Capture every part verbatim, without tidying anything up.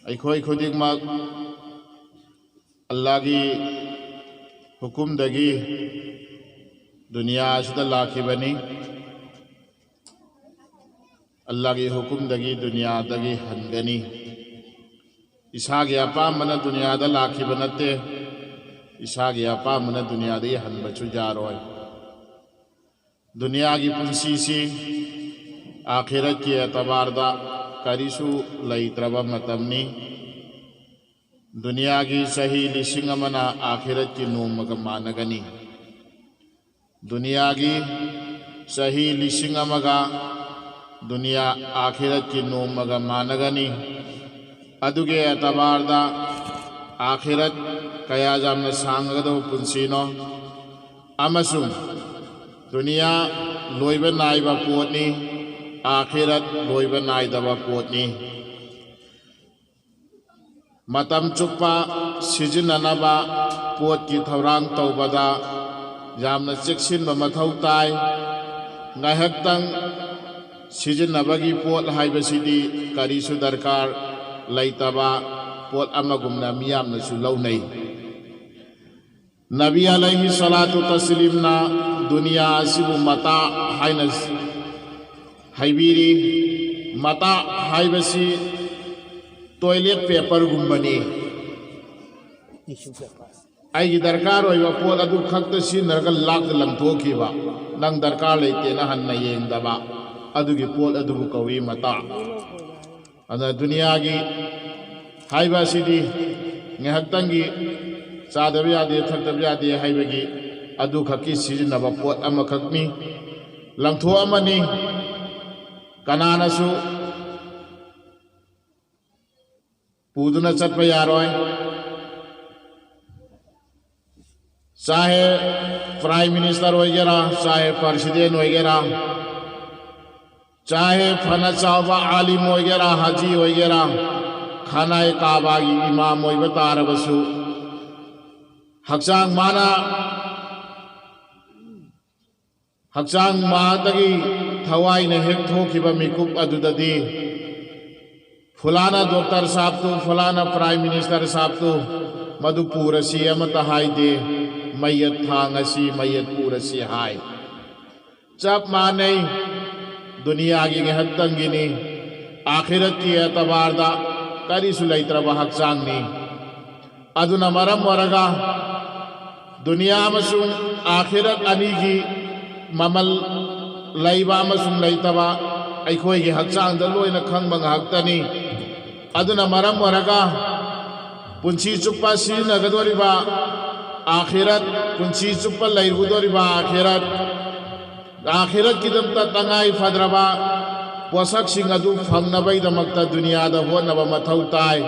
ꯑꯩꯈꯣꯏ ꯈꯨꯗꯤꯡꯃꯛ ꯑꯜꯂꯥꯒꯤ ꯍꯨꯀꯨꯝꯗꯒꯤ ꯗꯨꯅꯤꯌꯥ ꯑꯁꯤꯗ ꯂꯥꯛꯈꯤꯕꯅꯤ꯫ ꯑꯜꯂꯥꯒꯤ ꯍꯨꯀꯨꯝꯗꯒꯤ ꯗꯨꯅꯤꯌꯥꯗꯒꯤ ꯍꯟꯒꯅꯤ꯫ ꯏꯁꯥꯒꯤ ꯑꯄꯥꯝꯕꯅ ꯗꯨꯅꯤꯌꯥꯗ ꯂꯥꯛꯈꯤꯕ ꯅꯠꯇꯦ꯫ ꯏꯁꯥꯒꯤ ꯑꯄꯥꯝꯕꯅ ꯗꯨꯅꯤꯌꯥꯗꯒꯤ ꯍꯟꯕꯁꯨ ꯌꯥꯔꯣꯏ꯫ ꯗꯨꯅꯤꯌꯥꯒꯤ ꯄꯨꯟꯁꯤꯁꯤ ꯑꯥꯈꯤꯔꯠꯀꯤ ꯑꯦꯇꯕꯥꯔꯗ ꯀꯔꯤꯁꯨ ꯂꯩꯇ꯭ꯔꯕ ꯃꯇꯝꯅꯤ꯫ ꯗꯨꯅꯤꯌꯥꯒꯤ ꯆꯍꯤ ꯂꯤꯁꯤꯡ ꯑꯃꯅ ꯑꯥꯈꯤꯔꯠꯀꯤ ꯅꯣꯡꯃꯒ ꯃꯥꯟꯅꯒꯅꯤ꯫ ꯗꯨꯅꯤꯌꯥꯒꯤ ꯆꯍꯤ ꯂꯤꯁꯤꯡ ꯑꯃꯒ ꯗꯨꯅꯤꯌꯥ ꯑꯥꯈꯤꯔꯠꯀꯤ ꯅꯣꯡꯃꯒ ꯃꯥꯟꯅꯒꯅꯤ꯫ ꯑꯗꯨꯒꯤ ꯑꯦꯇꯕꯥꯔꯗ ꯑꯥꯈꯤꯔꯠ ꯀꯌꯥ ꯌꯥꯝꯅ ꯁꯥꯡꯒꯗꯕ ꯄꯨꯟꯁꯤꯅꯣ, ꯑꯃꯁꯨꯡ ꯗꯨꯅꯤꯌꯥ ꯂꯣꯏꯕ ꯅꯥꯏꯕ ꯄꯣꯠꯅꯤ, ꯑꯥꯈꯤꯔꯠ ꯂꯣꯏꯕ ꯅꯥꯏꯗꯕ ꯄꯣꯠꯅꯤ꯫ ꯃꯇꯝ ꯆꯨꯞꯄ ꯁꯤꯖꯤꯟꯅꯅꯕ ꯄꯣꯠꯀꯤ ꯊꯧꯔꯥꯡ ꯇꯧꯕꯗ ꯌꯥꯝꯅ ꯆꯦꯛꯁꯤꯟꯕ ꯃꯊꯧ ꯇꯥꯏ꯫ ꯉꯥꯏꯍꯥꯛꯇꯪ ꯁꯤꯖꯤꯟꯅꯕꯒꯤ ꯄꯣꯠ ꯍꯥꯏꯕꯁꯤꯗꯤ ꯀꯔꯤꯁꯨ ꯗꯔꯀꯥꯔ ꯂꯩꯇꯕ ꯄꯣꯠ ꯑꯃꯒꯨꯝꯅ ꯃꯤꯌꯥꯝꯅꯁꯨ ꯂꯧꯅꯩ꯫ ꯅꯕꯤ ꯑꯂꯩꯍꯤ ꯁꯂꯥꯇꯨ ꯇꯁꯂꯤꯝꯅ ꯗꯨꯅꯤꯌꯥ ꯑꯁꯤꯕꯨ ꯃꯇꯥ ꯍꯥꯏꯅ ꯍꯥꯏꯕꯤꯔꯤ꯫ ꯃꯇꯥ ꯍꯥꯏꯕꯁꯤ ꯇꯣꯏꯂꯦꯠ ꯄꯦꯄꯔꯒꯨꯝꯕꯅꯤ꯫ ꯑꯩꯒꯤ ꯗꯔꯀꯥꯔ ꯑꯣꯏꯕ ꯄꯣꯠ ꯑꯗꯨ ꯈꯛꯇ ꯁꯤꯖꯤꯟꯅꯔꯒ ꯂꯥꯛꯇ ꯂꯪꯊꯣꯛꯈꯤꯕ, ꯅꯪ ꯗꯔꯀꯥꯔ ꯂꯩꯇꯦꯅ ꯍꯟꯅ ꯌꯦꯡꯗꯕ, ꯑꯗꯨꯒꯤ ꯄꯣꯠ ꯑꯗꯨꯕꯨ ꯀꯧꯏ ꯃꯇꯥ꯫ ꯑꯗꯨꯅ ꯗꯨꯅꯤꯌꯥꯒꯤ ꯍꯥꯏꯕ ꯑꯁꯤꯗꯤ ꯉꯥꯏꯍꯥꯛꯇꯪꯒꯤ ꯆꯥꯗꯕ ꯌꯥꯗꯦ, ꯊꯛꯇꯕ ꯌꯥꯗꯦ ꯍꯥꯏꯕꯒꯤ ꯑꯗꯨꯈꯛꯀꯤ ꯁꯤꯖꯤꯟꯅꯕ ꯄꯣꯠ ꯑꯃꯈꯛꯅꯤ, ꯂꯪꯊꯣꯛ ꯑꯃꯅꯤ꯫ ꯀꯅꯥꯅꯁꯨ ꯄꯨꯗꯨꯅ ꯆꯠꯄ ꯌꯥꯔꯣꯏ꯫ ꯆꯥꯍꯦ ꯄ꯭ꯔꯥꯏꯝ ꯃꯤꯅꯤꯁꯇꯔ ꯑꯣꯏꯒꯦꯔꯥ, ꯆꯥꯍꯦ ꯄ꯭ꯔꯁꯤꯗꯦꯟ ꯑꯣꯏꯒꯦꯔꯥ, ꯆꯥꯍꯦ ꯐꯅ ꯆꯥꯎꯕ ꯑꯥꯂꯤꯝ ꯑꯣꯏꯒꯦꯔꯥ, ꯍꯥꯖꯤ ꯑꯣꯏꯒꯦꯔꯥ, ꯈꯥꯅꯥꯏ ꯀꯥꯕꯥꯒꯤ ꯏꯃꯥꯝ ꯑꯣꯏꯕ ꯇꯥꯔꯕꯁꯨ, ꯍꯛꯆꯥꯡ ꯃꯥꯅ ꯍꯛꯆꯥꯡ ꯃꯥꯗꯒꯤ ꯊꯋꯥꯏꯅ ꯍꯦꯛ ꯊꯣꯛꯈꯤꯕ ꯃꯤꯀꯨꯞ ꯑꯗꯨꯗꯗꯤ ꯐꯨꯂꯥꯅ ꯗꯣꯛꯇꯔ ꯁꯥꯕꯇꯨ, ꯐꯨꯂꯥꯅ ꯄ꯭ꯔꯥꯏꯝ ꯃꯤꯅꯤꯁꯇꯔ ꯁꯥꯕꯇꯨ, ꯃꯗꯨ ꯄꯨꯔꯁꯤ ꯑꯃꯠꯇ ꯍꯥꯏꯗꯦ꯫ ꯃꯩꯌꯦꯠ ꯊꯥꯡꯉꯁꯤ, ꯃꯩꯌꯦꯠ ꯄꯨꯔꯁꯤ ꯍꯥꯏ꯫ ꯆꯞ ꯃꯥꯟꯅꯩ꯫ ꯗꯨꯅꯤꯌꯥꯒꯤ ꯉꯥꯏꯍꯥꯛꯇꯪꯒꯤꯅꯤ꯫ ꯑꯥꯈꯤꯔꯠꯀꯤ ꯑꯦꯇꯕꯥꯔꯗ ꯀꯔꯤꯁꯨ ꯂꯩꯇ꯭ꯔꯕ ꯍꯛꯆꯥꯡꯅꯤ꯫ ꯑꯗꯨꯅ ꯃꯔꯝ ꯑꯣꯏꯔꯒ ꯗꯨꯅꯤꯌꯥ ꯑꯃꯁꯨꯡ ꯑꯥꯈꯤꯔꯠ ꯑꯅꯤꯒꯤ ꯃꯃꯜ ꯂꯩꯕ ꯑꯃꯁꯨꯡ ꯂꯩꯇꯕ ꯑꯩꯈꯣꯏꯒꯤ ꯍꯛꯆꯥꯡꯗ ꯂꯣꯏꯅ ꯈꯪꯕ ꯉꯥꯛꯇꯅꯤ꯫ ꯑꯗꯨꯅ ꯃꯔꯝ ꯑꯣꯏꯔꯒ ꯄꯨꯟꯁꯤ ꯆꯨꯞꯄ ꯁꯤꯖꯤꯟꯅꯒꯗꯧꯔꯤꯕ ꯑꯥꯈꯤꯔꯠ, ꯄꯨꯟꯁꯤ ꯆꯨꯞꯄ ꯂꯩꯔꯨꯒꯗꯧꯔꯤꯕ ꯑꯥꯈꯤꯔꯠ, ꯑꯥꯈꯤꯔꯠꯀꯤꯗꯃꯛꯇ ꯇꯉꯥꯏ ꯐꯗ꯭ꯔꯕ ꯄꯣꯠꯁꯛꯁꯤꯡ ꯑꯗꯨ ꯐꯪꯅꯕꯒꯤꯗꯃꯛꯇ ꯗꯨꯅꯤꯌꯥꯗ ꯍꯣꯠꯅꯕ ꯃꯊꯧ ꯇꯥꯏ꯫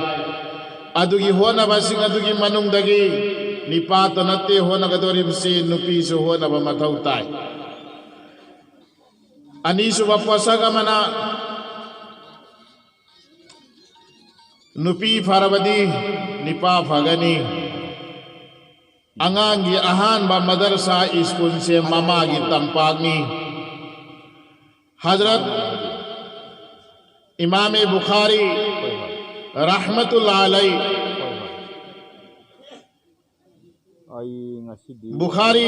ꯑꯗꯨꯒꯤ ꯍꯣꯠꯅꯕꯁꯤꯡ ꯑꯗꯨꯒꯤ ꯃꯅꯨꯡꯗꯒꯤ ꯅꯤꯄꯥꯇ ꯅꯠꯇꯦ ꯍꯣꯠꯅꯒꯗꯧꯔꯤꯕꯁꯤ, ꯅꯨꯄꯤꯁꯨ ꯍꯣꯠꯅꯕ ꯃꯊꯧ ꯇꯥꯏ꯫ ꯑꯅꯤꯁꯨꯕ ꯄꯣꯠꯁꯛ ꯑꯃꯅ, ꯅꯨꯄꯤ ꯐꯔꯕꯗꯤ ꯅꯤꯄꯥ ꯐꯒꯅꯤ꯫ ꯑꯉꯥꯡꯒꯤ ꯑꯍꯥꯟꯕ ꯃꯗꯔꯁꯥ ꯁ꯭ꯀꯨꯜꯁꯦ ꯃꯃꯥꯒꯤ ꯇꯝꯄꯥꯛꯅꯤ꯫ ꯍꯖꯔꯠ ꯏꯃꯥꯃꯦ ꯕꯨꯈꯥꯔꯤ ꯔꯍꯃꯇꯨꯜꯂꯥ ꯑꯂꯩ, ꯑꯩ ꯉꯁꯤꯗꯤ ꯕꯨꯈꯥꯔꯤ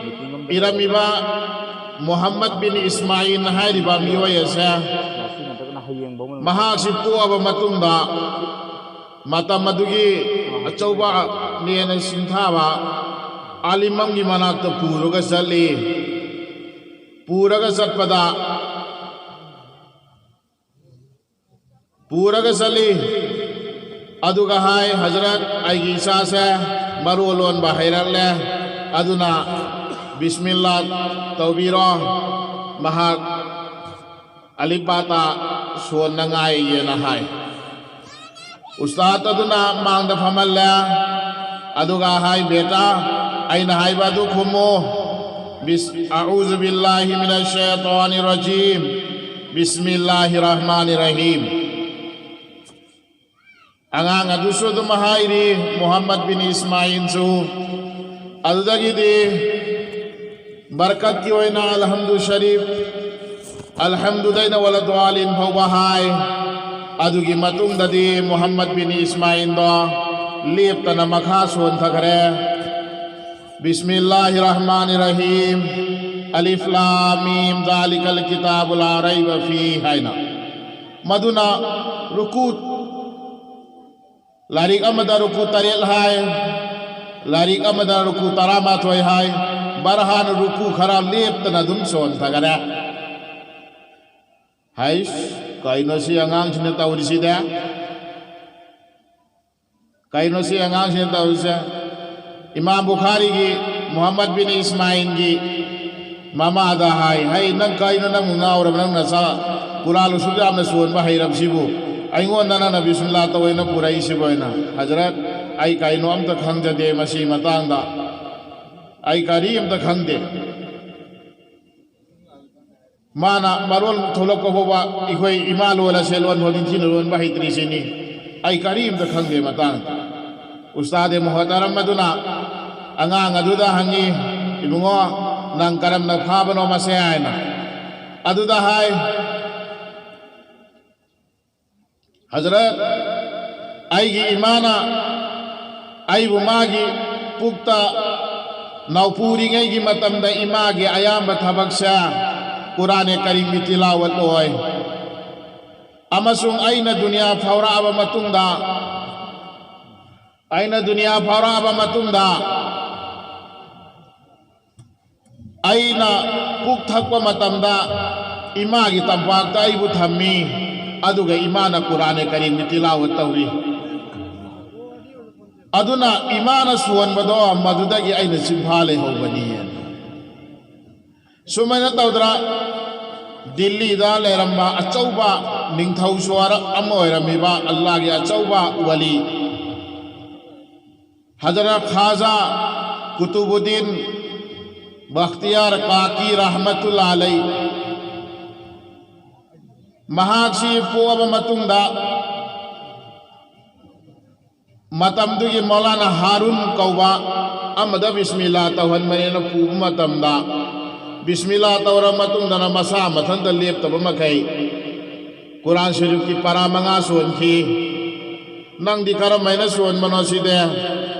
ꯃꯤꯇꯤꯡ ꯑꯃꯗ ꯏꯔꯝꯃꯤꯕ ꯃꯨꯍꯝꯃꯗ ꯕꯤꯟ ꯏꯁꯃꯥꯏꯜ ꯍꯥꯏꯔꯤꯕ ꯃꯤꯑꯣꯏ ꯑꯁꯦ, ꯉꯁꯤ ꯅꯠꯇ꯭ꯔꯒꯅ ꯍꯌꯦꯡ ꯐꯥꯎ ꯃꯅꯨꯡꯗ ꯃꯍꯥꯛꯁꯤ ꯄꯣꯛꯑꯕ ꯃꯇꯨꯡꯗ ꯃꯇꯝ ꯑꯗꯨꯒꯤ ꯑꯆꯧꯕ ꯅꯦꯅ ꯁꯤꯡꯊꯥꯕ ꯑꯥꯂꯤꯝ ꯑꯃꯒꯤ ꯃꯅꯥꯛꯇ ꯄꯨꯔꯒ ꯆꯠꯂꯤ꯫ ꯄꯨꯔꯒ ꯆꯠꯄꯗ ꯄꯨꯔꯒ ꯆꯠꯂꯤ꯫ ꯑꯗꯨꯒ ꯍꯥꯏ, "ꯍꯖꯔꯠ, ꯑꯩꯒꯤ ꯏꯆꯥꯁꯦ ꯃꯔꯣꯜ ꯂꯣꯟꯕ ꯍꯩꯔꯛꯂꯦ, ꯑꯗꯨꯅ ꯕꯤꯁꯃꯤꯜꯂꯥ ꯇꯧꯕꯤꯔꯣ, ꯃꯍꯥꯛ ꯑꯂꯤꯐ ꯕꯥꯇꯥ ꯁꯣꯟꯅꯉꯥꯏꯌꯦꯅ" ꯍꯥꯏ꯫ ꯎꯁꯇꯥꯗ ꯑꯗꯨꯅ ꯃꯥꯡꯗ ꯐꯝꯍꯜꯂꯦ꯫ ꯑꯗꯨꯒ ꯍꯥꯏ, "ꯕꯦꯇꯥ, ꯑꯩꯅ ꯍꯥꯏꯕ ꯑꯗꯨ ꯈꯨꯝꯃꯨ꯫ ꯕꯤꯁ-, ꯑꯎꯖꯨ ꯕꯤꯜꯂꯥꯍꯤ ꯃꯤꯅꯁ ꯁꯩꯇꯥꯅꯤꯔ ꯔꯖꯤꯝ꯫ ꯕꯤꯁꯃꯤꯜꯂꯥꯍꯤꯔ ꯔꯍꯃꯥꯅꯤꯔ ꯔꯍꯤꯝ꯫" ꯑꯉꯥꯡ ꯑꯗꯨꯁꯨ ꯑꯗꯨꯝ ꯍꯥꯏꯔꯤ, ꯃꯨꯍꯝꯃꯗ ꯕꯤꯟ ꯏꯁꯃꯥꯏꯜꯁꯨ꯫ ꯑꯗꯨꯗꯒꯤꯗꯤ ꯕꯔꯀꯠꯀꯤ ꯑꯣꯏꯅ ꯑꯜꯍꯝꯗꯨ ꯁꯔꯤꯐ, ꯑꯜꯍꯝꯗꯨꯗꯩꯅ ꯋꯂꯗ꯭ꯋꯥꯂꯤꯟ ꯐꯥꯎꯕ ꯍꯥꯏ꯫ ꯑꯗꯨꯒꯤ ꯃꯇꯨꯡꯗꯗꯤ ꯃꯨꯍꯝꯃꯗ ꯕꯤꯟ ꯏꯁꯃꯥꯏꯜꯗꯣ ꯂꯦꯞꯇꯅ ꯃꯈꯥ ꯁꯣꯟꯊꯈ꯭ꯔꯦ꯫ ꯕꯤꯁꯃꯤꯜꯂꯥꯍꯤ ꯔꯍꯃꯥꯅꯤ ꯔꯍꯤꯝ, ꯑꯂꯤꯐ ꯂꯥꯝ ꯃꯤꯝ, ꯖꯥꯂꯤꯀꯜ ꯀꯤꯇꯥꯕꯨ ꯂꯥ ꯔꯩꯕ ꯐꯤ ꯍꯥꯏꯅ꯫ ꯃꯗꯨꯅ ꯔꯨꯀꯨ, ꯂꯥꯏꯔꯤꯛ ꯑꯃꯗ ꯔꯨꯀꯨ ꯇꯔꯦꯠ ꯍꯥꯏ, ꯂꯥꯏꯔꯤꯛ ꯑꯃꯗ ꯔꯨꯀꯨ ꯇꯔꯥꯃꯥꯊꯣꯏ ꯍꯥꯏ꯫ ꯕꯔꯍꯥꯟ ꯔꯨꯀꯨ ꯈꯔ ꯂꯦꯞꯇꯅ ꯑꯗꯨꯝ ꯁꯣꯟꯊꯈꯔꯦ꯫ ꯍꯩꯁ, ꯀꯩꯅꯣ ꯁꯤ ꯑꯉꯥꯡꯁꯤꯅ ꯇꯧꯔꯤꯁꯤꯗꯤ? ꯀꯩꯅꯣ ꯁꯤ ꯑꯉꯥꯡꯁꯤꯅ ꯇꯧꯔꯤꯁꯦ? ꯏꯃꯥꯝ ꯕꯨꯈꯥꯔꯤꯒꯤ ꯃꯨꯍꯝꯃꯗ ꯕꯤꯟ ꯏꯁꯃꯥꯏꯜꯒꯤ ꯃꯃꯥꯗ ꯍꯥꯏ, "ꯍꯩ, ꯅꯪ ꯀꯩꯅꯣ, ꯅꯪ ꯉꯥꯎꯔꯕ? ꯅꯪ ꯅꯆꯥ ꯀꯨꯔꯥꯟ ꯑꯁꯨꯛ ꯌꯥꯝꯅ ꯁꯣꯟꯕ ꯍꯩꯔꯕꯁꯤꯕꯨ ꯑꯩꯉꯣꯟꯗ ꯅꯪꯅ ꯕꯤꯁꯃꯤꯜꯂꯥ ꯇꯧꯑꯣꯅ ꯄꯨꯔꯛꯏꯁꯤꯕꯨ?" ꯍꯥꯏꯅ, "ꯍꯖꯔꯠ, ꯑꯩ ꯀꯩꯅꯣ ꯑꯝꯇ ꯈꯪꯖꯗꯦ ꯃꯁꯤ ꯃꯇꯥꯡꯗ, ꯑꯩ ꯀꯔꯤ ꯑꯝꯇ ꯈꯪꯗꯦ"꯫ ꯃꯥꯅ ꯃꯔꯣꯜ ꯊꯣꯛꯂꯛꯄ ꯐꯥꯎꯕ ꯑꯩꯈꯣꯏ ꯏꯃꯥ ꯂꯣꯜ ꯑꯁꯦ ꯂꯣꯟ ꯐꯥꯎ ꯅꯤꯡꯊꯤꯅ ꯂꯣꯟꯕ ꯍꯩꯇ꯭ꯔꯤꯁꯤꯅꯤ꯫ ꯑꯩ ꯀꯔꯤꯝꯇ ꯈꯪꯗꯦ ꯃꯇꯥꯡ꯫ ꯎꯁꯇꯥꯗꯦ ꯃꯨꯍꯇꯔꯝ ꯑꯗꯨꯅ ꯑꯉꯥꯡ ꯑꯗꯨꯗ ꯍꯪꯉꯤ, "ꯏꯕꯨꯡꯉꯣ, ꯅꯪ ꯀꯔꯝꯅ ꯐꯥꯕꯅꯣ ꯃꯁꯦ?" ꯍꯥꯏꯅ꯫ ꯑꯗꯨꯗ ꯍꯥꯏ, "ꯍꯖꯔꯠ, ꯑꯩꯒꯤ ꯏꯃꯥꯅ ꯑꯩꯕꯨ ꯃꯥꯒꯤ ꯄꯨꯛꯇ ꯅꯥꯎꯄꯨꯔꯤꯉꯩꯒꯤ ꯃꯇꯝꯗ ꯏꯃꯥꯒꯤ ꯑꯌꯥꯝꯕ ꯊꯕꯛꯁꯦ ꯀꯨꯔꯥꯅꯦ ꯀꯔꯤꯝꯒꯤ ꯇꯤꯂꯥꯋꯠ ꯑꯣꯏ꯫ ꯑꯃꯁꯨꯡ ꯑꯩꯅ ꯗꯨꯅꯤꯌꯥ ꯐꯥꯎꯔꯛꯑꯕ ꯃꯇꯨꯡꯗ, ꯑꯩꯅ ꯗꯨꯅꯤꯌꯥ ꯐꯥꯎꯔꯛꯑꯕ ꯃꯇꯨꯡꯗ, ꯑꯩꯅ ꯄꯨꯛ ꯊꯛꯄ ꯃꯇꯝꯗ ꯏꯃꯥꯒꯤ ꯇꯝꯄꯥꯛꯇ ꯑꯩꯕꯨ ꯊꯝꯃꯤ, ꯑꯗꯨꯒ ꯏꯃꯥꯅ ꯀꯨꯔꯥꯅꯦ ꯀꯔꯤꯝꯒꯤ ꯇꯤꯂꯥꯋꯠ ꯇꯧꯔꯤ꯫ ꯑꯗꯨꯅ ꯏꯃꯥꯅ ꯁꯣꯟꯕꯗꯣ ꯃꯗꯨꯗꯒꯤ ꯑꯩꯅ ꯆꯤꯟꯐꯥ ꯂꯩꯍꯧꯕꯅꯤ"꯫ ꯁꯨꯃꯥꯏꯅ ꯇꯧꯗꯅ ꯗꯤꯜꯂꯤꯗ ꯂꯩꯔꯝꯕ ꯑꯆꯧꯕ ꯅꯤꯡꯊꯧ ꯁ꯭ꯋꯥꯔ ꯑꯃ ꯑꯣꯏꯔꯝꯃꯤꯕ ꯑꯜꯂꯥꯒꯤ ꯑꯆꯧꯕ ꯋꯥꯂꯤ ꯍꯖꯔꯠ ꯈꯥꯖꯥ ꯀꯨꯇꯨꯕꯨꯗꯗꯤꯟ ꯕꯈꯇꯤꯌꯥꯔ ꯀꯥꯀꯤ ꯔꯍꯃꯇꯨꯜꯂꯥ ꯑꯂꯩ, ꯃꯍꯥꯛꯁꯤ ꯄꯣꯛꯑꯕ ꯃꯇꯨꯡꯗ ꯃꯇꯝꯗꯨꯒꯤ ꯃꯧꯂꯥꯅꯥ ꯍꯥꯔꯨꯟ ꯀꯧꯕ ꯑꯃꯗ ꯕꯤꯁꯃꯤꯜꯂꯥ ꯇꯧꯍꯟꯕꯅꯦꯅ ꯄꯨꯕ ꯃꯇꯝꯗ, ꯕꯤꯁꯃꯤꯜꯂꯥ ꯇꯧꯔ ꯃꯇꯨꯡꯗꯅ ꯃꯁꯥ ꯃꯊꯟꯇ ꯂꯦꯞꯇꯕ ꯃꯈꯩ ꯀꯨꯔꯥꯟ ꯁꯔꯤꯐꯀꯤ ꯄꯔꯥ ꯃꯉꯥ ꯁꯣꯟꯈꯤ꯫ "ꯅꯪꯗꯤ ꯀꯔꯝ ꯍꯥꯏꯅ ꯁꯣꯟꯕꯅꯣ ꯁꯤꯗꯤ?"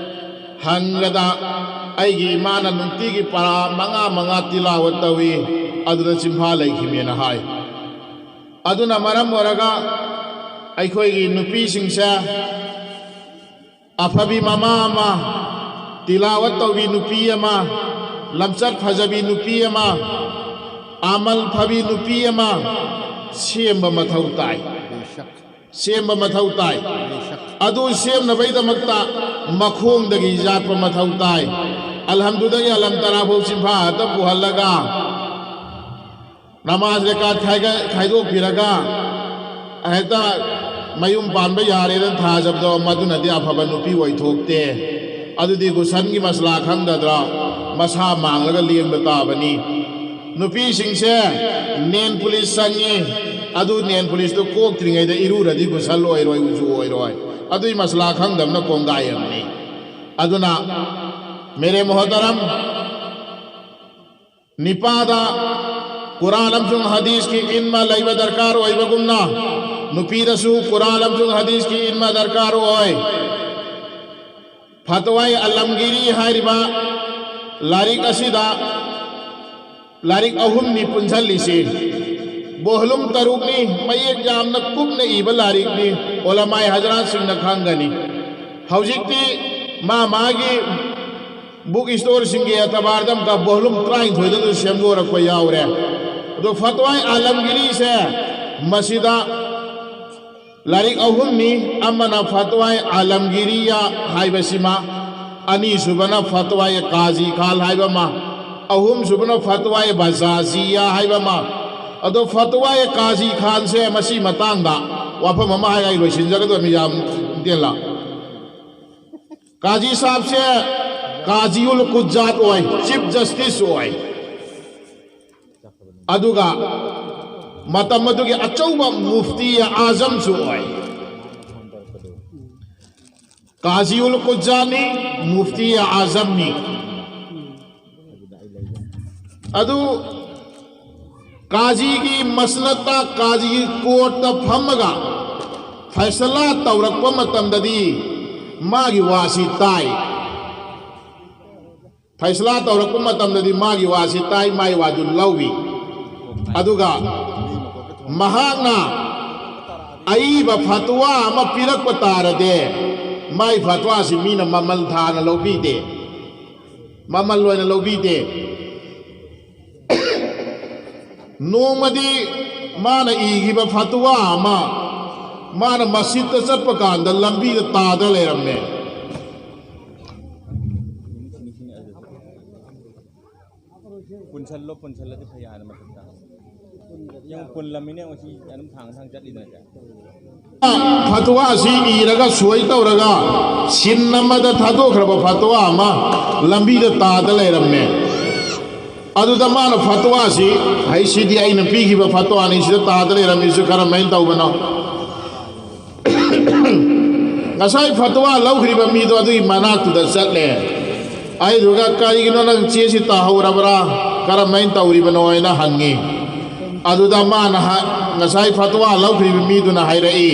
ꯍꯪꯕꯗ, "ꯑꯩꯒꯤ ꯏꯃꯥꯅ ꯅꯨꯡꯇꯤꯒꯤ ꯄꯔꯥ ꯃꯉꯥ ꯃꯉꯥ ꯇꯤꯂꯥꯋꯠ ꯇꯧꯏ, ꯑꯗꯨꯗ ꯆꯤꯟꯐꯥ ꯂꯩꯈꯤꯕꯅꯦꯅ" ꯍꯥꯏ꯫ ꯑꯗꯨꯅ ꯃꯔꯝ ꯑꯣꯏꯔꯒ ꯑꯩꯈꯣꯏꯒꯤ ꯅꯨꯄꯤꯁꯤꯡꯁꯦ ꯑꯐꯕꯤ ꯃꯃꯥ ꯑꯃ, ꯇꯤꯂꯥꯋꯠ ꯇꯧꯕꯤ ꯅꯨꯄꯤ ꯑꯃ, ꯂꯝꯆꯠ ꯐꯖꯕꯤ ꯅꯨꯄꯤ ꯑꯃ, ꯑꯃꯜ ꯐꯕꯤ ꯅꯨꯄꯤ ꯑꯃ ꯁꯦꯝꯕ ꯃꯊꯧ ꯇꯥꯏ꯫ ꯁꯦꯝꯕ ꯃꯊꯧ ꯇꯥꯏ꯫ ꯑꯗꯨ ꯁꯦꯝꯅꯕꯒꯤꯗꯃꯛꯇ ꯃꯈꯣꯡꯗꯒꯤ ꯌꯥꯠꯄ ꯃꯊꯧ ꯇꯥꯏ꯫ ꯑꯜꯍꯝꯗꯨꯗꯒꯤ ꯑꯂꯝ ꯇꯔꯥ ꯐꯥꯎ ꯆꯤꯟꯐꯥ ꯍꯦꯛꯇ ꯄꯨꯍꯜꯂꯒ, ꯅꯃꯥꯖ ꯔꯦꯀꯥꯠ ꯈꯥꯏꯒ-, ꯈꯥꯏꯗꯣꯛꯄꯤꯔꯒ ꯍꯦꯛꯇ ꯃꯌꯨꯝ ꯄꯥꯟꯕ ꯌꯥꯔꯦꯅ ꯊꯥꯖꯕꯗꯣ, ꯃꯗꯨꯅꯗꯤ ꯑꯐꯕ ꯅꯨꯄꯤ ꯑꯣꯏꯊꯣꯛꯇꯦ꯫ ꯑꯗꯨꯗꯤ ꯒꯨꯁꯟꯒꯤ ꯃꯁꯂꯥ ꯈꯪꯗꯗ꯭ꯔꯣ? ꯃꯁꯥ ꯃꯥꯡꯂꯒ ꯂꯦꯡꯕ ꯇꯥꯕꯅꯤ꯫ ꯅꯨꯄꯤꯁꯤꯡꯁꯦ ꯅꯦꯟ ꯄꯨꯂꯤꯁ ꯆꯪꯉꯤ, ꯑꯗꯨ ꯅꯦꯟ ꯄꯨꯂꯤꯁꯇꯨ ꯀꯣꯛꯇ꯭ꯔꯤꯉꯩꯗ ꯏꯔꯨꯔꯗꯤ ꯒꯨꯁꯜ ꯑꯣꯏꯔꯣꯏ, ꯎꯖꯨ ꯑꯣꯏꯔꯣꯏ꯫ ꯑꯗꯨꯏ ꯃꯁꯂꯥ ꯈꯪꯗꯕꯅ ꯀꯣꯡꯒꯥꯏ ꯑꯃꯅꯤ꯫ ꯑꯗꯨꯅ ꯃꯦꯔꯦ ꯃꯣꯍꯇꯔꯝ, ꯅꯤꯄꯥꯗ ꯀꯨꯔꯥꯟ ꯑꯃꯁꯨꯡ ꯍꯗꯤꯁꯀꯤ ꯏꯟꯃ ꯂꯩꯕ ꯗꯔꯀꯥꯔ ꯑꯣꯏꯕꯒꯨꯝꯅ, ꯅꯨꯄꯤꯗꯁꯨ ꯀꯨꯔꯥꯟ ꯑꯃꯁꯨꯡ ꯍꯗꯤꯁꯀꯤ ꯏꯟꯃ ꯗꯔꯀꯥꯔ ꯑꯣꯏ꯫ ꯐꯇꯋꯥꯏ ꯑꯂꯝꯒꯤꯔꯤ ꯍꯥꯏꯔꯤꯕ ꯂꯥꯏꯔꯤꯛ ꯑꯁꯤꯗ ꯂꯥꯏꯔꯤꯛ ꯑꯍꯨꯝꯅꯤ ꯄꯨꯟꯁꯤꯜꯂꯤꯁꯤ꯫ ꯕꯣꯍꯂꯨꯝ ꯇꯔꯨꯛꯅꯤ, ꯃꯌꯦꯛ ꯌꯥꯝꯅ ꯀꯨꯞꯅ ꯏꯕ ꯂꯥꯏꯔꯤꯛꯅꯤ꯫ ꯑꯣꯂꯃꯥꯏ ꯍꯖꯔꯥꯠꯁꯤꯡꯅ ꯈꯪꯒꯅꯤ꯫ ꯍꯧꯖꯤꯛꯇꯤ ꯃꯥ ꯃꯥꯒꯤ ꯕꯨꯛ ꯁ꯭ꯇꯣꯔꯁꯤꯡꯒꯤ ꯑꯦꯇꯕꯥꯔꯗ ꯑꯃꯨꯛꯀ ꯕꯣꯍꯂꯨꯝ ꯇꯔꯥꯅꯤꯊꯣꯏꯗ ꯑꯗꯨ ꯁꯦꯝꯗꯣꯔꯛꯄ ꯌꯥꯎꯔꯦ꯫ ꯑꯗꯣ ꯐꯇꯋꯥꯏ ꯑꯥꯂꯝꯒꯤꯔꯤꯁꯦ ꯃꯁꯤꯗ ꯂꯥꯏꯔꯤꯛ ꯑꯍꯨꯝꯅꯤ꯫ ꯑꯃꯅ ꯐꯇꯋꯥꯏ ꯑꯥꯂꯝꯒꯤꯔꯤꯌꯥ ꯍꯥꯏꯕꯁꯤꯃ, ꯑꯅꯤꯁꯨꯕꯅ ꯐꯇꯋꯥꯏ ꯀꯥꯖꯤ ꯈꯥꯜ ꯍꯥꯏꯕ ꯑꯃ, ꯑꯍꯨꯝꯁꯨꯕꯅ ꯐꯇꯋꯥꯏ ꯕꯖꯥꯖꯤꯌꯥ ꯍꯥꯏꯕ ꯑꯃ꯫ ꯑꯗꯣ ꯐꯇꯋꯥꯏ ꯀꯥꯖꯤ ꯈꯥꯟꯁꯦ ꯃꯁꯤ ꯃꯇꯥꯡꯗ ꯋꯥꯐꯝ ꯑꯃ ꯍꯥꯏ ꯑꯩ ꯂꯣꯏꯁꯤꯟꯖꯒꯗꯕꯅꯤ, ꯌꯥꯝ ꯇꯦꯜꯂ꯫ ꯀꯥꯖꯤ ꯁꯥꯍꯕꯁꯦ ꯀꯥꯖꯤꯎꯜ ꯀꯨꯖꯥꯠ ꯑꯣꯏ, ꯆꯤꯐ ꯖꯁꯇꯤꯁ ꯑꯣꯏ, ꯑꯗꯨꯒ ꯃꯇꯝ ꯑꯗꯨꯒꯤ ꯑꯆꯧꯕ ꯃꯨꯐꯇꯤ ꯑꯥꯖꯝꯁꯨ ꯑꯣꯏ꯫ ꯀꯥꯖꯤꯎꯜ ꯀꯨꯖꯥꯠꯅꯤ, ꯃꯨꯐꯇꯤ ꯑꯥꯖꯝꯅꯤ꯫ ꯑꯗꯨ ꯀꯥꯖꯤꯒꯤ ꯃꯁꯅꯠꯇ, ꯀꯥꯖꯤꯒꯤ ꯀꯣꯔꯠꯇ ꯐꯝꯃꯒ ꯐꯩꯁꯂꯥ ꯇꯧꯔꯛꯄ ꯃꯇꯝꯗꯗꯤ ꯃꯥꯒꯤ ꯋꯥꯁꯤ ꯇꯥꯏ꯫ ꯐꯩꯁꯂꯥ ꯇꯧꯔꯛꯄ ꯃꯇꯝꯗꯗꯤ ꯃꯥꯒꯤ ꯋꯥꯁꯤ ꯇꯥꯏ, ꯃꯥꯒꯤ ꯋꯥꯗꯨ ꯂꯧꯏ꯫ ꯑꯗꯨꯒ ꯃꯍꯥꯛꯅ ꯑꯏꯕ ꯐꯇꯋꯥ ꯑꯃ ꯄꯤꯔꯛꯄ ꯇꯥꯔꯗꯤ, ꯃꯥꯒꯤ ꯐꯇꯋꯥꯁꯤ ꯃꯤꯅ ꯃꯃꯜ ꯊꯥꯅ ꯂꯧꯕꯤꯗꯦ, ꯃꯃꯜ ꯑꯣꯏꯅ ꯂꯧꯕꯤꯗꯦ꯫ ꯅꯣꯡꯃꯗꯤ ꯃꯥꯅ ꯏꯈꯤꯕ ꯐꯇꯋꯥ ꯑꯃ ꯃꯥꯅ ꯃꯁꯖꯤꯗꯇ ꯆꯠꯄ ꯀꯥꯟꯗ ꯂꯝꯕꯤꯗ ꯇꯥꯗ ꯂꯩꯔꯝꯃꯦ꯫ ꯄꯨꯟꯁꯜꯂꯣ, ꯄꯨꯟꯁꯜꯂꯗꯤ ꯐꯩ ꯍꯥꯏꯅ ꯃꯊꯛꯇ꯫ ꯌꯥꯝ ꯄꯨꯜꯂꯝꯃꯤꯅꯦ, ꯉꯁꯤ ꯑꯗꯨꯝ ꯊꯥꯡ ꯊꯥꯡ ꯆꯠꯂꯤꯗꯅ꯫ ꯐꯇꯋꯥꯁꯤ ꯏꯔꯒ ꯁꯣꯏ ꯇꯧꯔꯒ ꯁꯤꯟ ꯑꯃꯗ ꯊꯥꯗꯣꯛꯈ꯭ꯔꯕ ꯐꯇꯋꯥ ꯑꯃ ꯂꯝꯕꯤꯗ ꯇꯥꯗ ꯂꯩꯔꯝꯃꯦ꯫ ꯑꯗꯨꯗ ꯃꯥꯅ ꯐꯇꯋꯥꯁꯤ, "ꯍꯩ, ꯁꯤꯗꯤ ꯑꯩꯅ ꯄꯤꯈꯤꯕ ꯐꯇꯋꯥꯅꯤ, ꯁꯤꯗ ꯇꯥꯗ ꯂꯩꯔꯝꯃꯤꯁꯤ ꯀꯔꯝꯍꯥꯏꯅ ꯇꯧꯕꯅꯣ?" ꯉꯁꯥꯏ ꯐꯇꯋꯥ ꯂꯧꯈ꯭ꯔꯤꯕ ꯃꯤꯗꯣ ꯑꯗꯨꯒꯤ ꯃꯅꯥꯛꯇꯨꯗ ꯆꯠꯂꯦ꯫ ꯑꯗꯨꯗꯨꯒ, "ꯀꯔꯤꯒꯤꯅꯣ ꯅꯪ ꯆꯦꯁꯤ ꯇꯥꯍꯧꯔꯕ꯭ꯔꯥ? ꯀꯔꯝꯍꯥꯏꯅ ꯇꯧꯔꯤꯕꯅꯣ?" ꯍꯥꯏꯅ ꯍꯪꯉꯤ꯫ ꯑꯗꯨꯗ ꯃꯥꯅ ꯍꯥ-, ꯉꯁꯥꯏ ꯐꯇꯋꯥ ꯂꯧꯈ꯭ꯔꯤꯕ ꯃꯤꯗꯨꯅ ꯍꯥꯏꯔꯛꯏ,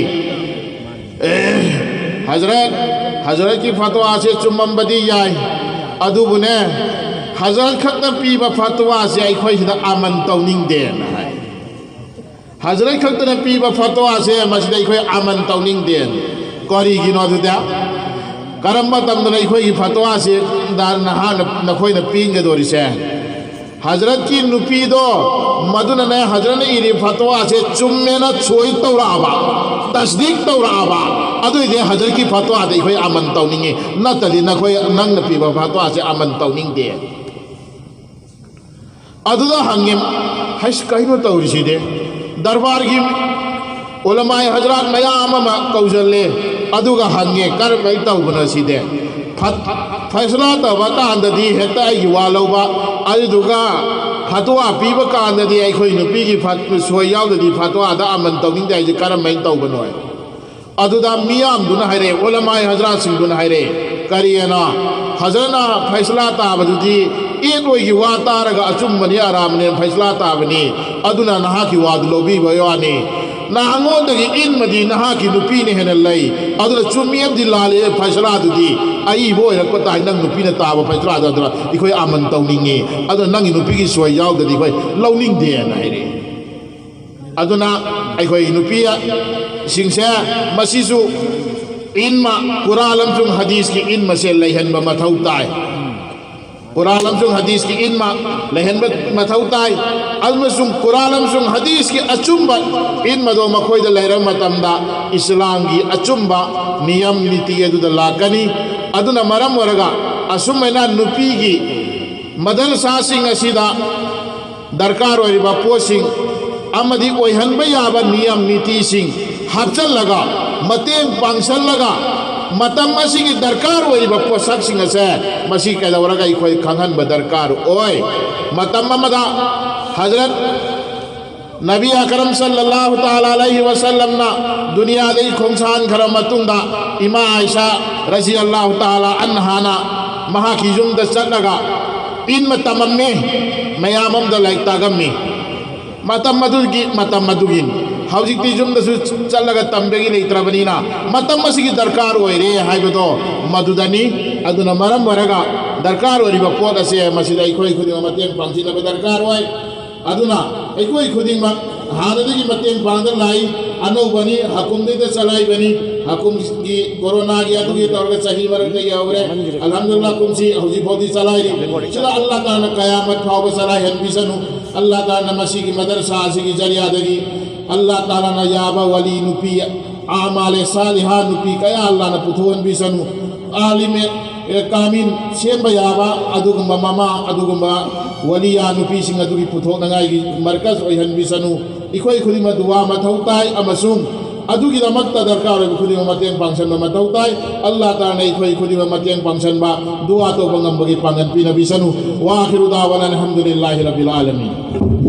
"ꯑꯦ, ꯍꯖꯔꯠ, ꯍꯖꯔꯠꯀꯤ ꯐꯇꯋꯥꯁꯦ ꯆꯨꯝꯃꯝꯕꯗꯤ ꯌꯥꯏ, ꯑꯗꯨꯕꯨꯅꯦ, ꯍꯖꯔꯠ ꯈꯛꯅ ꯄꯤꯕ ꯐꯇꯋꯥꯁꯦ ꯑꯩꯈꯣꯏꯁꯤꯗ ꯑꯃꯟ ꯇꯧꯅꯤꯡꯗꯦꯅ" ꯍꯥꯏ꯫ "ꯍꯖꯔꯠ ꯈꯛꯇꯅ ꯄꯤꯕ ꯐꯇꯋꯥꯁꯦ ꯃꯁꯤꯗ ꯑꯩꯈꯣꯏ ꯑꯃꯟ ꯇꯧꯅꯤꯡꯗꯦ꯫ ꯀꯔꯤꯒꯤꯅꯣ ꯑꯗꯨꯗꯤ? ꯀꯔꯝꯕ ꯃꯇꯝꯗꯅ ꯑꯩꯈꯣꯏꯒꯤ ꯐꯇꯋꯥꯁꯦ ꯅ-, ꯅꯍꯥꯟꯅ ꯅꯈꯣꯏꯅ ꯄꯦꯟꯒꯗꯧꯔꯤꯁꯦ? ꯍꯖꯔꯠꯀꯤ ꯅꯨꯄꯤꯗꯣ, ꯃꯗꯨꯅꯅꯦ ꯍꯖꯔꯠꯅ ꯏꯔꯤꯕ ꯐꯇꯋꯥꯁꯦ ꯆꯨꯝꯃꯦꯅ ꯁꯣꯏ ꯇꯧꯔꯛꯑꯕ, ꯇꯁꯗꯤꯛ ꯇꯧꯔꯛꯑꯕ, ꯑꯗꯨꯏꯗꯤ ꯍꯖꯔꯠꯀꯤ ꯐꯇꯋꯥꯗ ꯑꯩꯈꯣꯏ ꯑꯃꯟ ꯇꯧꯅꯤꯡꯉꯤ, ꯅꯠꯇ꯭ꯔꯗꯤ ꯅꯈꯣꯏ, ꯅꯪꯅ ꯄꯤꯕ ꯐꯇꯋꯥꯁꯦ ꯑꯃꯟ ꯇꯧꯅꯤꯡꯗꯦ"꯫ ꯑꯗꯨꯗ ꯍꯪꯉꯦ, "ꯍꯩꯁ, ꯀꯩꯅꯣ ꯇꯧꯔꯤꯁꯤꯗꯤ?" ꯗꯔꯕꯥꯔꯒꯤ ꯎꯂꯃꯥꯏ ꯍꯖꯔꯥꯠ ꯃꯌꯥꯝ ꯑꯃ ꯀꯧꯁꯤꯜꯂꯦ, ꯑꯗꯨꯒ ꯍꯪꯉꯦ, "ꯀꯔꯝꯍꯥꯏꯅ ꯇꯧꯕꯅꯣ ꯁꯤꯗꯤ? ꯐꯠ-, ꯐꯩꯁꯂꯥ ꯇꯧꯕ ꯀꯥꯟꯗꯗꯤ ꯍꯦꯛꯇ ꯑꯩꯒꯤ ꯋꯥ ꯂꯧꯕ, ꯑꯗꯨꯗꯨꯒ ꯐꯇꯋꯥ ꯄꯤꯕ ꯀꯥꯟꯗꯗꯤ ꯑꯩꯈꯣꯏ ꯅꯨꯄꯤꯒꯤ ꯐꯠ-, ꯁꯣꯏ ꯌꯥꯎꯗꯗꯤ ꯐꯇꯋꯥꯗ ꯑꯃꯟ ꯇꯧꯅꯤꯡꯗꯦ ꯍꯥꯏꯁꯦ ꯀꯔꯝꯍꯥꯏꯅ ꯇꯧꯕꯅꯣ?" ꯑꯗꯨꯗ ꯃꯤꯌꯥꯝꯗꯨꯅ ꯍꯥꯏꯔꯛꯑꯦ, ꯎꯂꯃꯥꯏ ꯍꯖꯔꯥꯠꯁꯤꯡꯗꯨꯅ ꯍꯥꯏꯔꯛꯑꯦ, "ꯀꯔꯤꯑꯅ? ꯍꯖꯔꯠꯅ ꯐꯩꯁꯂꯥ ꯇꯥꯕꯗꯨꯗꯤ ꯌꯦꯠꯂꯣꯏꯒꯤ ꯋꯥ ꯇꯥꯔꯒ ꯑꯆꯨꯝꯕꯅꯤ, ꯑꯔꯥꯟꯕꯅꯤ ꯐꯩꯁꯂꯥ ꯇꯥꯕꯅꯤ꯫ ꯑꯗꯨꯅ ꯅꯍꯥꯛꯀꯤ ꯋꯥꯗꯨ ꯂꯧꯕꯤꯕ ꯋꯥꯅꯤ꯫ ꯅꯍꯥꯛꯉꯣꯟꯗꯒꯤ ꯏꯟꯃꯗꯤ ꯅꯍꯥꯛꯀꯤ ꯅꯨꯄꯤꯅ ꯍꯦꯟꯅ ꯂꯩ꯫ ꯑꯗꯨꯅ ꯆꯨꯝꯃꯤ ꯑꯃꯗꯤ ꯂꯥꯜꯂꯤ ꯐꯩꯁꯂꯥꯗꯨꯗꯤ ꯑꯏꯕ ꯑꯣꯏꯔꯛꯄ ꯇꯥꯏ꯫ ꯅꯪ ꯅꯨꯄꯤꯅ ꯇꯥꯕ ꯐꯩꯁꯂꯥꯗꯨ ꯑꯗꯨꯅ ꯑꯩꯈꯣꯏ ꯑꯃꯟ ꯇꯧꯅꯤꯡꯉꯤ꯫ ꯑꯗꯨꯅ ꯅꯪꯒꯤ ꯅꯨꯄꯤꯒꯤ ꯁꯣꯏ ꯌꯥꯎꯗꯗꯤ ꯑꯩꯈꯣꯏ ꯂꯧꯅꯤꯡꯗꯦꯅ ꯍꯥꯏꯔꯛꯏ꯫ ꯑꯗꯨꯅ ꯑꯩꯈꯣꯏ ꯅꯨꯄꯤꯁꯤꯡꯁꯦ ꯃꯁꯤꯁꯨ ꯏꯟꯃ, ꯀꯨꯔꯥꯟ ꯑꯃꯁꯨꯡ ꯍꯗꯤꯁꯀꯤ ꯏꯟꯃꯁꯦ ꯂꯩꯍꯟꯕ ꯃꯊꯧ ꯇꯥꯏ꯫ ꯀꯨꯔꯥꯟ ꯑꯃꯁꯨꯡ ꯍꯗꯤꯁꯀꯤ ꯏꯟꯃ ꯂꯩꯍꯟꯕ ꯃꯊꯧ ꯇꯥꯏ꯫ ꯑꯃꯁꯨꯡ ꯀꯨꯔꯥꯟ ꯑꯃꯁꯨꯡ ꯍꯗꯤꯁꯀꯤ ꯑꯆꯨꯝꯕ ꯏꯟꯃꯗꯣ ꯃꯈꯣꯏꯗ ꯂꯩꯔꯕ ꯃꯇꯝꯗ ꯏꯁꯂꯥꯝꯒꯤ ꯑꯆꯨꯝꯕ ꯅꯤꯌꯝ ꯅꯤꯇꯤ ꯑꯗꯨꯗ ꯂꯥꯛꯀꯅꯤ꯫ ꯑꯗꯨꯅ ꯃꯔꯝ ꯑꯣꯏꯔꯒ ꯑꯁꯨꯝ ꯍꯥꯏꯅ ꯅꯨꯄꯤꯒꯤ ꯃꯗꯔꯁꯥꯁꯤꯡ ꯑꯁꯤꯗ ꯗꯔꯀꯥꯔ ꯑꯣꯏꯔꯤꯕ ꯄꯣꯠꯁꯤꯡ ꯑꯃꯗꯤ ꯑꯣꯏꯍꯟꯕ ꯌꯥꯕ ꯅꯤꯌꯝ ꯅꯤꯇꯤꯁꯤꯡ ꯍꯥꯞꯆꯜꯂꯒ, ꯃꯇꯦꯡ ꯄꯥꯡꯁꯜꯂꯒ, ꯃꯇꯝ ꯑꯁꯤꯒꯤ ꯗꯔꯀꯥꯔ ꯑꯣꯏꯔꯤꯕ ꯄꯣꯠꯁꯛꯁꯤꯡ ꯑꯁꯦ ꯃꯁꯤ ꯀꯩꯗꯧꯔꯒ ꯑꯩꯈꯣꯏ ꯈꯪꯍꯟꯕ ꯗꯔꯀꯥꯔ ꯑꯣꯏ꯫ ꯃꯇꯝ ꯑꯃꯗ ꯍꯖꯔꯠ ꯅꯕꯤ ꯑꯀꯔꯝ ꯁꯜꯂꯜꯂꯥꯍꯨ ꯇꯥꯂꯥ ꯑꯂꯩꯍꯤ ꯋꯁꯜꯂꯝꯅ ꯗꯨꯅꯤꯌꯥꯗꯒꯤ ꯈꯣꯡꯁꯥꯟꯈ꯭ꯔ ꯃꯇꯨꯡꯗ, ꯏꯃꯥ ꯑꯥꯏꯁꯥ ꯔꯖꯤꯌꯜꯂꯥꯍꯨ ꯇꯥꯂꯥ ꯑꯟꯍꯥꯅ ꯃꯍꯥꯛꯀꯤ ꯌꯨꯝꯗ ꯆꯠꯂꯒ ꯏꯟꯃ ꯇꯝꯃꯝꯃꯤ, ꯃꯌꯥꯝ ꯑꯃꯗ ꯂꯥꯏꯔꯤꯛ ꯇꯥꯛꯑꯝꯃꯤ꯫ ꯃꯇꯝ ꯑꯗꯨꯒꯤ, ꯃꯇꯝ ꯑꯗꯨꯒꯤꯅꯤ꯫ ꯍꯧꯖꯤꯛꯇꯤ ꯌꯨꯝꯗꯁꯨ ꯆꯠꯂꯒ ꯇꯝꯕꯒꯤ ꯂꯩꯇ꯭ꯔꯕꯅꯤꯅ, ꯃꯇꯝ ꯑꯁꯤꯒꯤ ꯗꯔꯀꯥꯔ ꯑꯣꯏꯔꯦ ꯍꯥꯏꯕꯗꯣ ꯃꯗꯨꯗꯅꯤ꯫ ꯑꯗꯨꯅ ꯃꯔꯝ ꯑꯣꯏꯔꯒ ꯗꯔꯀꯥꯔ ꯑꯣꯏꯔꯤꯕ ꯄꯣꯠ ꯑꯁꯦ ꯃꯁꯤꯗ ꯑꯩꯈꯣꯏ ꯈꯨꯗꯤꯡꯃꯛ ꯃꯇꯦꯡ ꯄꯥꯡꯁꯤꯟꯅꯕ ꯗꯔꯀꯥꯔ ꯑꯣꯏ꯫ ꯑꯗꯨꯅ ꯑꯩꯈꯣꯏ ꯈꯨꯗꯤꯡꯃꯛ ꯍꯥꯟꯅꯗꯒꯤ ꯃꯇꯦꯡ ꯄꯥꯡꯗ ꯂꯥꯛꯏ꯫ ꯑꯅꯧꯕꯅꯤ, ꯍꯀꯨꯝꯗꯒꯤꯗ ꯆꯂꯥꯏꯕꯅꯤ꯫ ꯍꯀꯨꯝꯒꯤ ꯀꯣꯔꯣꯅꯥꯒꯤ ꯑꯗꯨꯒꯤ ꯇꯧꯔꯒ ꯆꯍꯤ ꯃꯔꯛꯇ ꯌꯧꯔꯦ꯫ ꯑꯜꯍꯝꯗꯨꯂꯤꯜꯂꯥꯍ, ꯀꯨꯝꯁꯤ ꯍꯧꯖꯤꯛ ꯐꯥꯎꯗꯤ ꯆꯂꯥꯏꯔꯤ꯫ ꯁꯤꯗ ꯑꯜꯂꯥꯍ ꯇꯥꯂꯥꯅ ꯀꯌꯥꯃꯠ ꯐꯥꯎꯕ ꯆꯂꯥꯏꯍꯟꯕꯤꯁꯅꯨ꯫ ꯑꯜꯂꯥꯍ ꯇꯥꯂꯥꯅ ꯃꯁꯤꯒꯤ ꯃꯗꯔꯁꯥ ꯑꯁꯤꯒꯤ ꯖꯔꯤꯌꯥꯗꯒꯤ ꯑꯜꯂꯥꯍ ꯇꯥꯂꯥꯅ ꯌꯥꯕ ꯋꯥꯂꯤ ꯅꯨꯄꯤ, ꯑꯃꯥꯂꯦ ꯁꯥꯂꯤꯍꯥ ꯅꯨꯄꯤ ꯀꯌꯥ ꯑꯜꯂꯥꯍꯅ ꯄꯨꯊꯣꯛꯍꯟꯕꯤꯁꯅꯨ꯫ ꯑꯥꯂꯤꯃꯦ, ꯑꯦ, ꯀꯥꯃꯤꯟ ꯁꯦꯝꯕ ꯌꯥꯕ ꯑꯗꯨꯒꯨꯝꯕ ꯃꯃꯥ, ꯑꯗꯨꯒꯨꯝꯕ ꯋꯥꯂꯤꯌꯥ ꯅꯨꯄꯤꯁꯤꯡ ꯑꯗꯨꯒꯤ ꯄꯨꯊꯣꯛꯅꯉꯥꯏꯒꯤ ꯃꯔꯀꯖ ꯑꯣꯏꯍꯟꯕꯤꯁꯅꯨ꯫ ꯑꯩꯈꯣꯏ ꯈꯨꯗꯤꯡꯃꯛ ꯗꯨꯋꯥ ꯃꯊꯧ ꯇꯥꯏ ꯑꯃꯁꯨꯡ ꯑꯗꯨꯒꯤꯗꯃꯛꯇ ꯗꯔꯀꯥꯔ ꯑꯣꯏꯕ ꯈꯨꯗꯤꯡꯃꯛ ꯃꯇꯦꯡ ꯄꯥꯡꯁꯟꯕ ꯃꯊꯧ ꯇꯥꯏ꯫ ꯑꯜꯂꯥꯍ ꯇꯥꯂꯥꯅ ꯑꯩꯈꯣꯏ ꯈꯨꯗꯤꯡꯃꯛ ꯃꯇꯦꯡ ꯄꯥꯡꯁꯟꯕ, ꯗꯨꯋꯥ ꯇꯧꯕ ꯉꯝꯕꯒꯤ ꯄꯥꯡꯒꯜ ꯄꯤꯅꯕꯤꯁꯅꯨ꯫ ꯋꯥꯈꯤꯔꯨ ꯗꯥꯋꯥꯅ ꯑꯜꯍꯝꯗꯨꯂꯤꯜꯂꯥꯍꯤ ꯔꯕꯤꯜ ꯑꯥꯂꯃꯤꯟ꯫